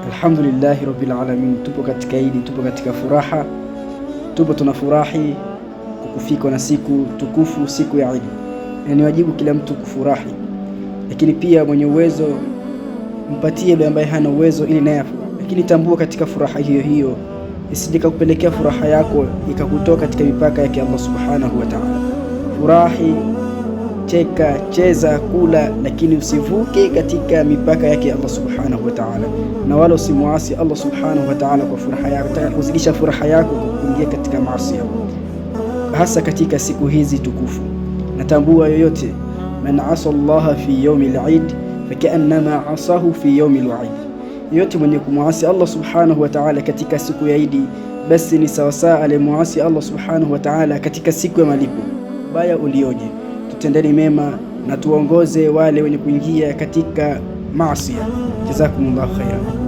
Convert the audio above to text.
Alhamdulillahi rabbil alamin, tupo katika Idi, tupo katika furaha, tupo tunafurahi kwa kufikwa na siku tukufu, siku ya Idi, na ni wajibu kila mtu kufurahi, lakini pia mwenye uwezo mpatie yule ambaye hana uwezo ili naye afurahi. Lakini tambua katika furaha hiyo hiyo isije kupelekea furaha yako ikakutoa katika mipaka yake Allah subhanahu wa ta'ala. Furahi, cheka, cheza, kula, lakini usivuke katika mipaka yake Allah subhanahu wa ta'ala, na wala usimuasi Allah subhanahu wa ta'ala kwa furaha yako. Taka kuzidisha furaha yako kwa kuingia katika maasi, hasa katika siku hizi tukufu. Natambua yoyote, man asa Allah fi yaumi al-Eid fakaannama asahu fi yaumi al-Waid, yoyote mwenye kumwasi Allah subhanahu wa ta'ala katika siku ya Idi, basi ni sawasawa aliyemuasi Allah subhanahu wa ta'ala katika siku ya malipo. Baya ulioje! Tutendeni mema na tuongoze wale wenye kuingia katika maasi. Jazakumullahu khairan.